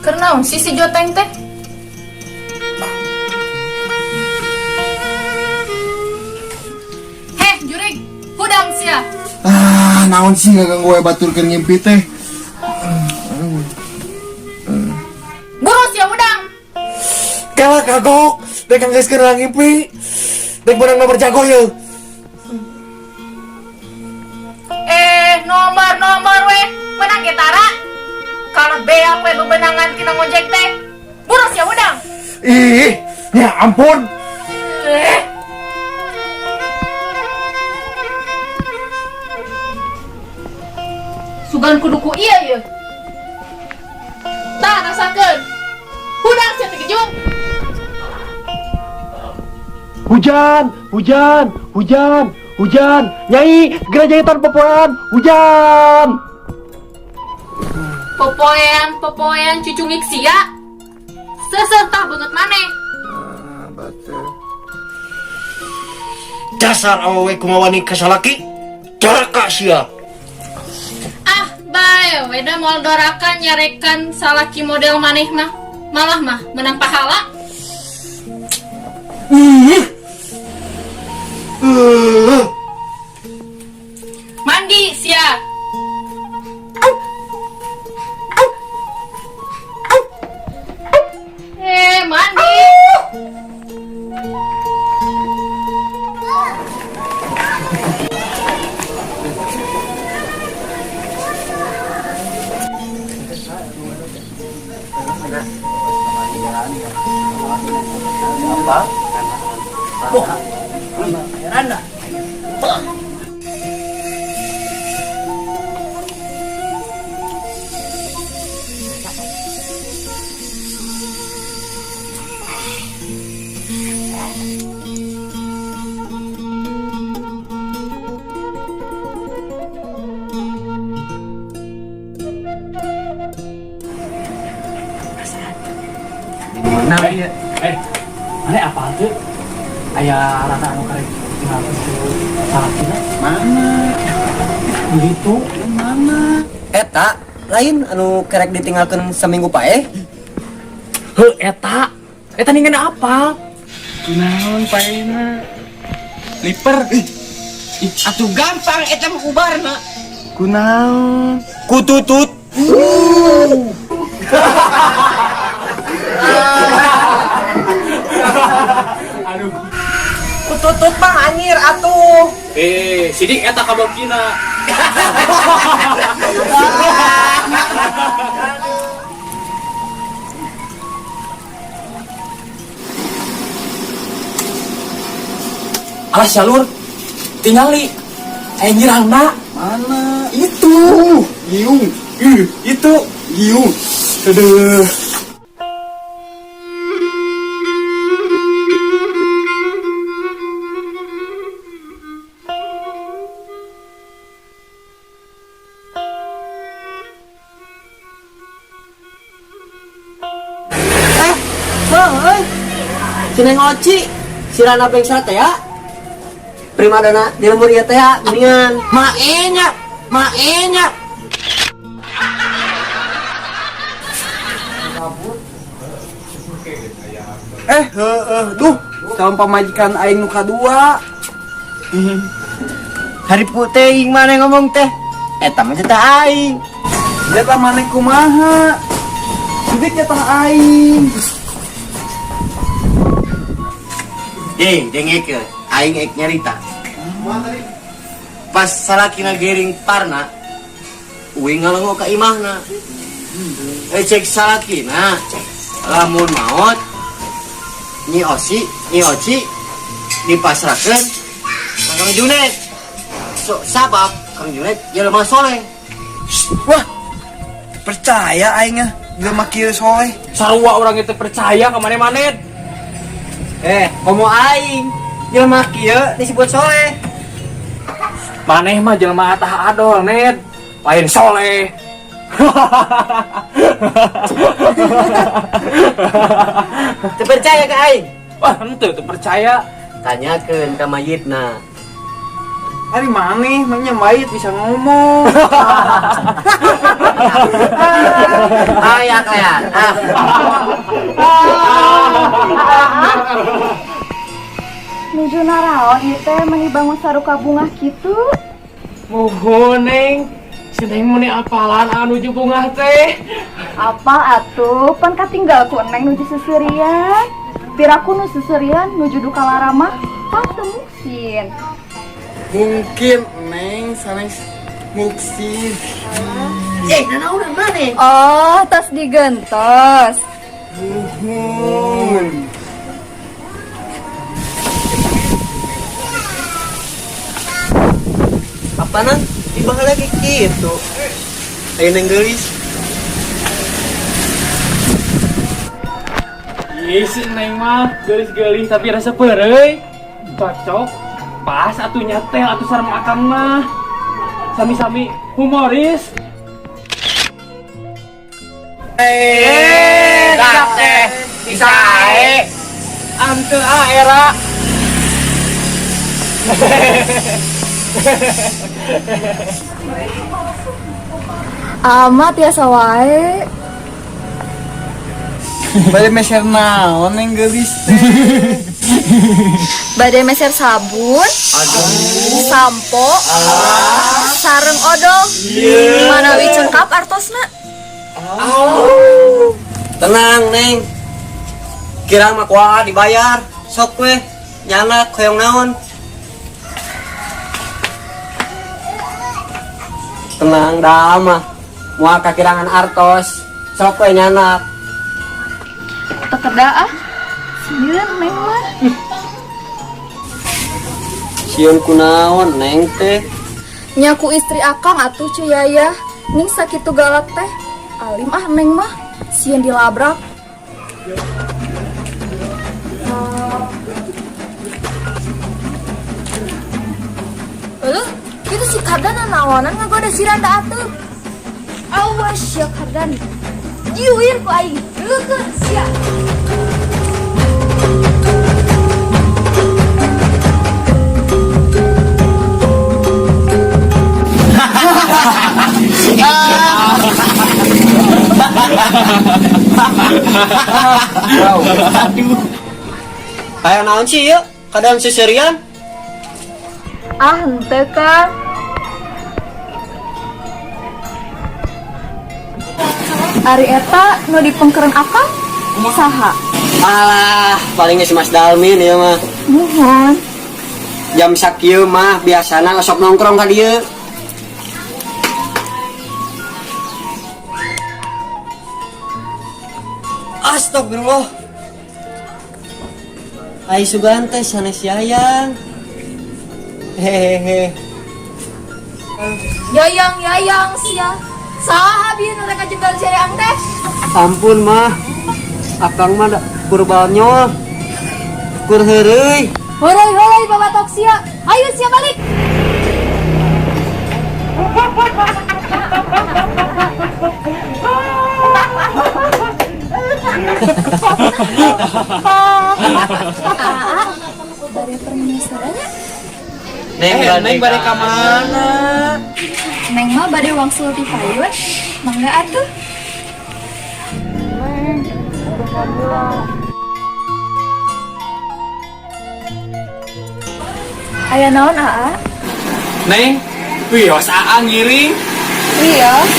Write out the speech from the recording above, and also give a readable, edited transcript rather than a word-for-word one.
Keur naon sih si Joteng teh? Heh, jurig, hudang sia. Ah, naon sih ngaganggu we batur keur ngimpi teh. Buru sia hudang. Kalah kagok, dek geus keur ngimpi. Dek menang nomor jago ye. Eh, nomor-nomor we, menang ge tara. Kalau beak we bebenangan tina ngojek teh. Buru sia hudang. Ih, ya ampun. Eh. Sugan kudu ku iya ye. Tah rasakeun. Hudang sia teh gejung. Hujan, hujan, hujan, hujan. Nyai, geura jahitan popoean, hujan. Popoean, popoean cucungik sia. Seuseuh tah beungeut maneh. Dasar awewe kumaha wani ka salaki, doraka sia. Ah, bae we da moal doraka nyarekan salaki model maneh mah. Malah mah menang pahala. Ih. Mandi sia. Eh, mandi. Nah, iya. Eh, mana apa tuh? Aya rata anu karek tinggal ku salakina. Mana? Begitu. Mana? Eta lain anu kerek ditinggalkan seminggu paeh. Heuh, eta. Eta ningan apa? Kunaon paehna? Liper. Ih, atuh gampang eta mah ubarna. Kunaon? Kututut. Aduh. Kututut mah anjir atuh. Eh, sidik eta kabokina. Alah jalur tingali aya nyirangna. Mana? Itu. Liung. Ih, itu liung. Aduh. Eh, heuh. Si Neng Oci, si Rana Bengsa teh ya. Primadona di lembur ieu teh ya, geuningan. Maenya, maenya. Eh, heeh, duh, calon pamajikan aing nu kadua. Hari putih mana ngomong teh? Eta mah jatah aing. Jatah maneh kumaha? Sidik jatah aing. Deh, dengekeun, aing ek nyarita. Pas salakina gering parna, uing ngalengok ka imahna. Eh, cek salakina, lamun maot, Nyi Osi, Nyi Oci dipasrahkeun ka Kang Junet. So, sabab Kang Junet jelema soleh. Wah, percaya aing ah, jelema kieu soleh. Sarua urang itu percaya ka maneh-maneh. Eh, komo aing jelema kieu disebut soleh. Maneh mah jelema atah adol, Ned. Lain soleh. Teu percaya ka aing? Wah, henteu teu percaya. Tanyakeun ka mayitna. Ari maneh mah nya mayit bisa ngomong. Ayak lean. Ah. Nuju naraon ieu teh meni bangun saruka bungah kitu? Muhun Neng, si Neng meni apalan anu nuju bungah teh. Apal atuh, pan katinggal ku Neng nuju seserian. Piraku nu seserian nuju duka larama, pan teu muksin. Mungkin Neng sanes muksin. Eh, nanaonan maneh? Oh, tos digentos. Muhun. Apa nang? Dibahas lagi gitu. Ayo Neng geulis. Ih, si Neng mah geulis-geulis tapi rasa peureuy. Cocok. Pas atuh nyetel atuh sareng akang mah. Sami-sami humoris. Eh, dak teh bisa ae. Ante ah era. Amat ya wae. Bade meser naon Neng geulis teh? Bade meser sabun, sampo, sareng odol. Manawi cengkap artosna. Tenang, Neng. Kirang mah kuaha dibayar. Sok weh, nyanak hoyong naon. Tenang dah mah. Moal kakirangan artos. Sok weh nyanak. Teu kedah ah. Sieun Neng mah. Sieun kunaon Neng teh? Nya ku istri akang atuh Cu Yaya. Ning sakitu galak teh. Alim ah Neng mah. Sieun dilabrak. Aduh, itu si Kardan naonan ngagoda si Randa atuh. Awas ya Kardan. Jiwir ku aing. Leukeun sia. Kayak naon sih yuk? Kadang seserian. Ah, henteu Kang. Ari eta nu dipengkeureun akang saha? Alah, palingnya si Mas Dalmin ya mah. Muhun. Jam sakieu mah biasana sok nongkrong ka dieu. Astagfirullah. Ai sugan teh sanes Yayang. Hehehe. Yayang yayang sia. Saha bieu nu rek ngajegal si Yayang teh? Ampun mah. Akang mah da kur banyol. Kur heureuy. Heureuy-heureuy babatok sia. Ayo sia balik. Bade permisalnya. Neng, Neng bade ka mana? Neng mah bade wangsul ti payun. Mangga atuh. Aya naon Aa? Neng, wios aa ngiring. Wios.